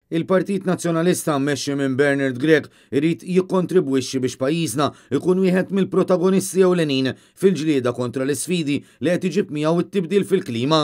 Il-Partit Nazzjonalista mmexxi minn Bernard Grech irid jikkontribwixxi biex pajjiżna jkun wieħed mill-protagonisti ewlenin fil-ġlieda kontra l-isfidi li qed iġib miegħu t-tibdil fil-klima.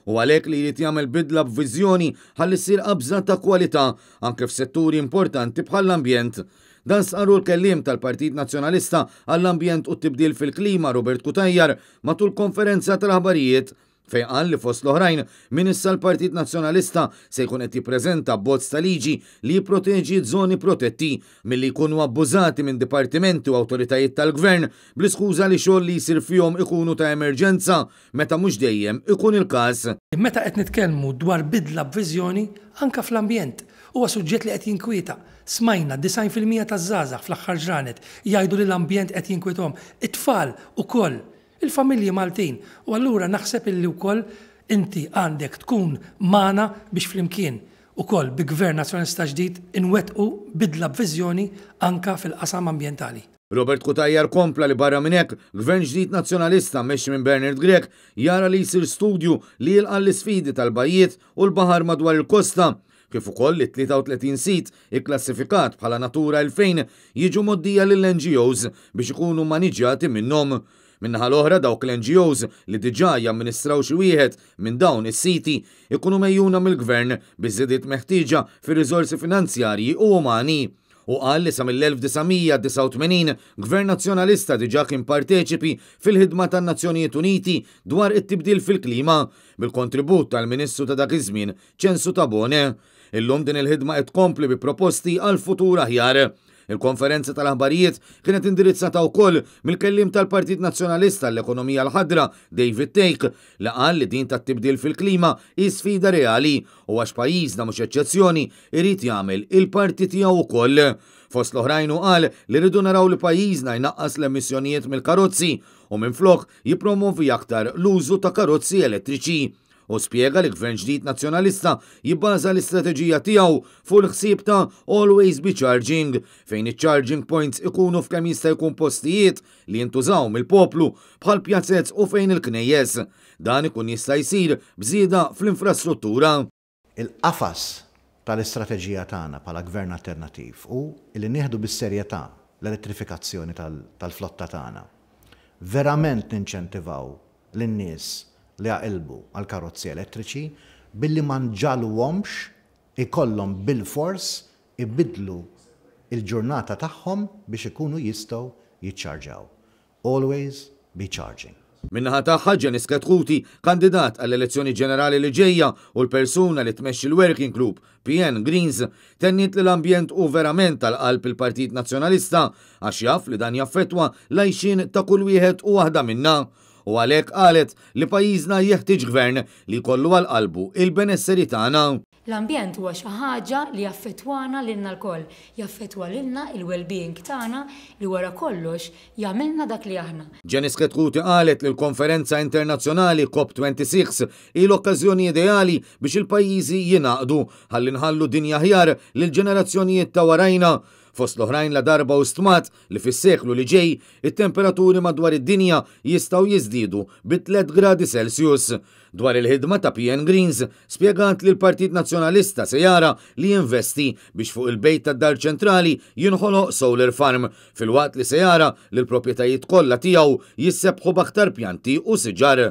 U għalhekk li jrid jagħmel bidla b'viżjoni ħalli ssir qabża ta' kwalità anke f'setturi importanti bħall-ambjent. Dan stqarru l-kelliem tal-Partit Nazzjonalista għall-Ambjent u t-Tibdil fil-Klima Robert Cutajar matul konferenza tal-aħbarijiet fejn qal li fost l-oħrajn minn issa l-Partit Nazzjonalista se jkun qed jippreżenta abbozz ta' liġi li jipproteġi żoni protetti milli jkunu abbużati minn dipartimenti u awtoritajiet tal-Gvern bl-iskuża li xogħol li jsir fihom ikunu ta' emerġenza meta mhux dejjem ikun il-każ. Meta qed nitkellmu dwar bidla b'viżjoni, anke fl-ambjent, huwa suġġett li qed jinkwieta. Smajna 90% taż-żgħażagħ fl-aħħar ġranet jgħidu li l-ambjent qed jinkwitahom. It-tfal ukoll. Il-familji Maltin. U allura naħseb illi wkoll inti għandek tkun magħna biex flimkien ukoll bi Gvern Nazzjonalista ġdid inwettqu bidla b'viżjoni anke fil-qasam ambjentali. Robert Cutajar kompla li barra minn hekk, Gvern ġdid Nazzjonalista mmexxi minn Bernard Grech jara li jsir studju li jilqa' l-isfidi tal-bajjiet u l-baħar madwar il-kosta, kif ukoll li 33 sit ikklassifikat bħala Natura 2000 jiġu mgħoddija lill-NGOs biex ikunu maniġġjati minnhom. Min-naħa l-oħra dawk l-NGOs li diġà jamministraw xi wieħed minn dawn is-siti ikunu megħjuna mill-Gvern biż-żidiet meħtieġa fir-riżorsi finanzjarji u umani. Hu qal li sa mill-1989 Gvern Nazzjonalista diġà kien parteċipi fil-ħidma tan-Nazzjonijiet Uniti dwar it-tibdil fil-klima, bil-kontribut tal-Ministru ta' dak iż-żmien Ċensu Tabone. Illum din il-ħidma qed tkompli bi proposti għal futur aħjar. Il-konferenza tal-aħbarijiet kienet indirizzata wkoll mill-kelliem tal-Partit Nazzjonalista għall-Ekonomija l-Ħadra, David Thake, li qal li din tat-tibdil fil-klima hi sfida reali u għax pajjiżna mhux eċċezzjoni irid jagħmel il-parti tiegħu wkoll. Fost l-oħrajn hu qal li rridu naraw li pajjiżna jnaqqas l-emissjonijiet mill-karozzi u minflok jippromovi aktar l-użu ta' karozzi elettriċi. Hu spjega li Gvern ġdid Nazzjonalista jibbaża l-istrateġija tiegħu fuq il-ħsieb ta' always be charging, fejn iċ-charging points ikunu f'kemm jista' jkun postijiet li jintużaw mill-poplu bħal pjazez u fejn il-knejjes. Dan ikun jista' jsir b'żieda fl-infrastruttura. Il-qafas tal-istrateġija tagħna bħala Gvern Alternattiv hu li nieħdu bis-serjetà l-elettrifikazzjoni tal-flotta tagħna. Verament ninċentivaw lin-nies li jaqilbu għal karozzi elettriċi billi ma nġagħluhomx ikollhom bilfors ibiddlu l-ġurnata tagħhom biex ikunu jistgħu jiċċarġaw. Always be charging. Min-naħa tagħha, Janice Chetcuti, kandidat għall-elezzjoni ġenerali li ġejja u l-persuna li tmexxi l-Working Group PN Greens, tenniet li l-ambjent hu verament għal qalb il-Partit Nazzjonalista għax jaf li dan jaffettwa l-għajxien ta' kull wieħed u waħda minna. U għalhekk qalet li pajjiżna jeħtieġ gvern li jkollu għal qalbu il-benesseri tagħna. L-ambjent huwa xi ħaġa li jaffettwana lilna lkoll, jaffettwa lilna il-well-being tagħna li wara kollox jagħmilna dak li aħna. Janice Chetcuti qalet li l-konferenza internazzjonali COP 26 hi l-okkażjoni ideali biex il-pajjiżi jingħaqdu ħalli nħallu dinja aħjar lill-ġenerazzjonijiet ta' warajna. Fost l-oħrajn ladarba hu stmat li fis-seklu li ġej it-temperaturi madwar id-dinja jistgħu jiżdiedu bi tlett gradi Celsius. Dwar il-ħidma ta' PN Greens, spjegat li l-Partit Nazzjonalista se jara li jinvesti biex fuq il-bejt tad-Dar Ċentrali jinħoloq solar farm, filwaqt li se jara li l-proprjetajiet kollha tiegħu jissebbħu b'aktar pjanti u siġar.